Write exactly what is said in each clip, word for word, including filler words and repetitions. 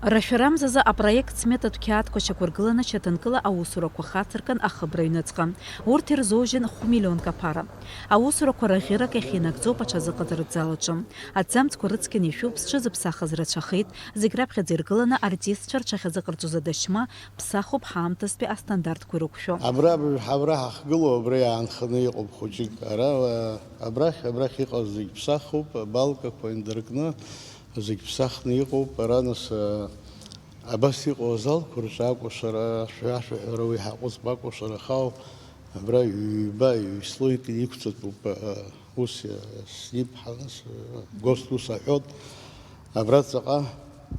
Рашәарамзазы апроект сметатә қьаадқәа шьақәыргыланы шьаҭанкыла аусурақәа хацыркын ахыбра аҩныҵҟа. Урҭ ирзоужьын хә-миллионк аԥара. Аусурақәа раӷьырак иахьинагӡоуп аҽазыҟаҵаратә залаҿы. Аҭӡамцқәа рыцқьаны ишәуп, зҽызыԥсахыз рацәахеит, зегь раԥхьаӡа иргыланы артистцәа рҽахьазыҟарҵоз адашьма ԥсахуп ҳаамҭазтәи астандартқәа ирықәшәо. Абра, абра ҳахгылоу, абра иаанханы иҟоуп хәыҷык. Ара, абрахь, абрахь иҟаз зегь ԥсахуп, абалкақәа индыркны, зегь ԥсахны иҟоуп. Ара, нас, абас иҟоу азалқәа рҿы акәашара, ашәа-, ашәаҳәара уи ҳаҟәыҵп, акәашара хаау, абра ҩба, ҩ-слойк иқәҵатәуп, ус, снипҳа, нас, ГОСТ ус аҳәот, абра ҵаҟа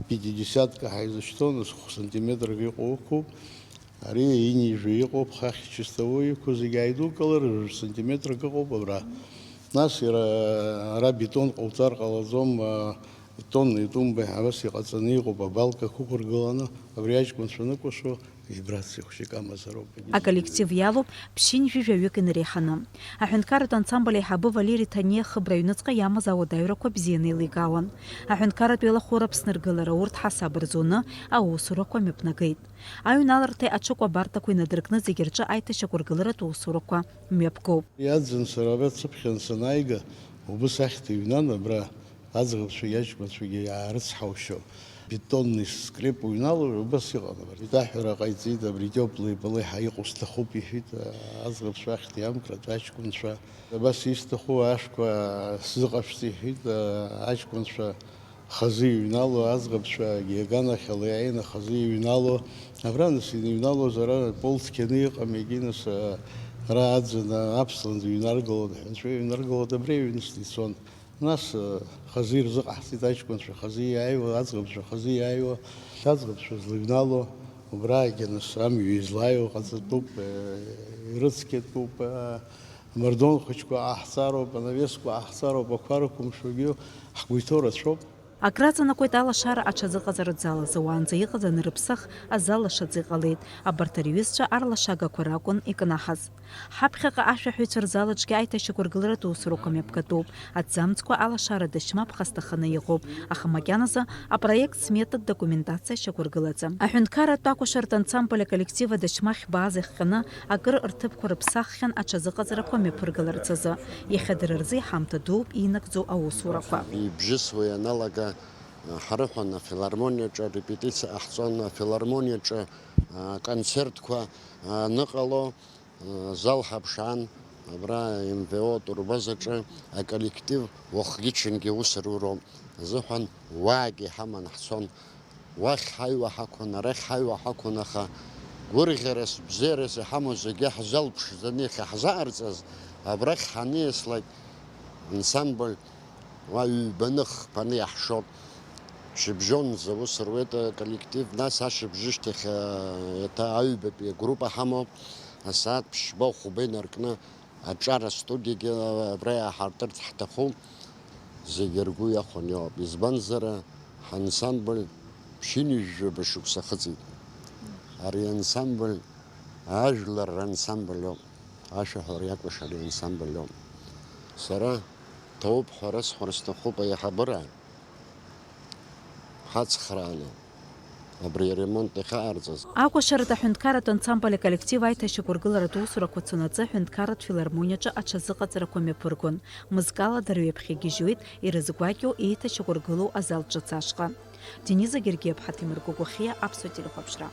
пятидесятка ҳаизышьҭоу, нас, хә-сантиметрак иҟоу ықәуп. Ари инижәа иҟоуп, хахь чистовой иқәу зегь ааидукылар, жәа-сантиметрак ыҟоуп абра. Нас иара, ара бетон ҟауҵар ҟалаӡом, а, тонна итумба ҳәа абас иҟаҵаны иҟоуп, абалка ықәыргыланы, абри аҷкәынцәа аныкәашо, вибрациа хәыҷык амазароуп. Аколлектив иалоуп ԥшьынҩажәаҩык инареиҳаны. Аҳәынҭқарратә ансамбль аиҳабы Валери Ҭаниа хыбра аҩныҵҟа иамаз ауадаҩрақәа бзианы еиликаауан. Аҳәынҭқарратә еилахәыра Аԥсны ргылара урҭ ҳасаб рзуны аусурақәа мҩаԥнагеит. Аҩналарҭеи аҽыкәабарҭақәеи надыркны зегьы рҿы аиҭашьақәыргыларатә усурақәа мҩаԥгоуп. Иаӡын сара абра дсыԥхьан санааига, убыс ахьҭа иҩнан абра аӡӷабцәагьы аҷкәынцәагьы иаарыцҳаушьо. Бетонный склеп уҩналоит, убас иҟан абарҭ. Иҭаҳәара ҟаиҵеит, абри тёплые полы ҳа иҟоу сҭахуп, иҳәеит, аӡӷабцәа ахьҭа иамкратәы аҷкәынцәа. Абас исҭаху ашәқәа сзыҟашәҵа, иҳәеит, аҷкәынцәа. Хазы иҩнало, аӡӷабцәа аганахьала иааины хазы иҩнало. Абра нас иныҩналоз, ара пол цқьаны иҟам, егьи нас, ара аӡын аԥсланӡа иҩнаргалон, ҳәынҵәа иҩнаргалон, абри аҩны сницон. Нас, хазы ирзыҟаҳҵеит аҷкәынцәа, хазы иааиуа, аӡӷабцәа хазы иааиуа, аӡӷабцәа злыҩнало, убраагьы нас амҩа излааиуа ҟаҵатәуп, ирыцқьатәуп, амардуан хәыҷқәа ҟаҳҵароуп, анавескақәа ҟаҳҵароуп, ақәа рықәымшәогьы ҳгәы иҭоу рацәоуп. Акраҵанакуеит алашара аҽазыҟаҵаратә зал азы, уаанӡа иҟаз анырыԥсах, азал лашаӡа иҟалеит. Абарҭ рҩызцәа арлашагақәа ракәын икнаҳаз. Ҳаԥхьаҟа ашәаҳәаҩцәа рзал аҿгьы аиҭашьақәыргыларатә усурақәа мҩаԥгатәуп. Аҭӡамцқәа алашара дашьма ԥхасҭаханы иҟоуп, аха макьаназы апроект сметатә документациа шьақәыргылаӡам. Аҳәынҭқарратә акәашаратә ансамбль аколлектив адашьма хьбаа зыхҟьаны акыр рҭыԥқәа рыԥсаххьан аҽазыҟаҵарақәа мҩаԥыргаларц азы. Иахьа дара рзы иҳамҭа дууп инагӡоу аусурақәа. Ибжьысуа ианалага, ҳрыҳәон афилармониаҿы арепетициа ҟаҳҵон, афилармониаҿы, а, концертқәа, а, аныҟало, а, зал ҳаԥшаан, абра М В О атурбазаҿы аколлектив уахгьы-ҽынгьы аус руроуп азыҳәан уаагьы иҳаман ҳцон. Уахь ҳаҩуа ҳақәын, арахь ҳаҩуа ҳақәын, аха гәырӷьарас, бзиарас иҳамоу зегьы ҳзалԥшӡаны иахьаҳзааҟарҵаз, абрахь ҳаниаслак, ансамбль уа ҩбаны, хԥаны иаҳшоуп. Шьыбжьонӡа аус руеит аколлектив, нас ашьыбжьышьҭахь, э, еиҭа аҩбатәи агруппа ҳамоуп, асааҭ ԥшьба, хәба инаркны, аҿар астудиагьы абра иааҳартырц ҳҭахуп, зегьы ргәы иахәаны иҟоуп. Избанзар, ҳансамбль ԥшьынҩажәаба шықәса ахыҵит. Ари ансамбль ажәлар рансамбль ауп, ашәаҳәара иакәашари ансамбль ауп. Сара ҭоуп ҳәа расҳәар сҭахуп аиҳабыра ҳацхрааны. Абри аремонт иахьаҟарҵаз. Акәашаратә аҳәынҭқарратә ансамбль аколлектив аиҭашьақәыргыларатә усурақәа цонаҵы аҳәынҭқарратә филармониаҿы аҽазыҟаҵарақәа мҩаԥыргон. Мызкала дара ҩаԥхьа игьежьуеит ирызгәакьоу еиҭашьақәыргылоу азал ҿыц ашҟа. Дениза Гергиаԥҳа, Ҭемыр Гогәахиа, Аԥсуа телехәаԥшра.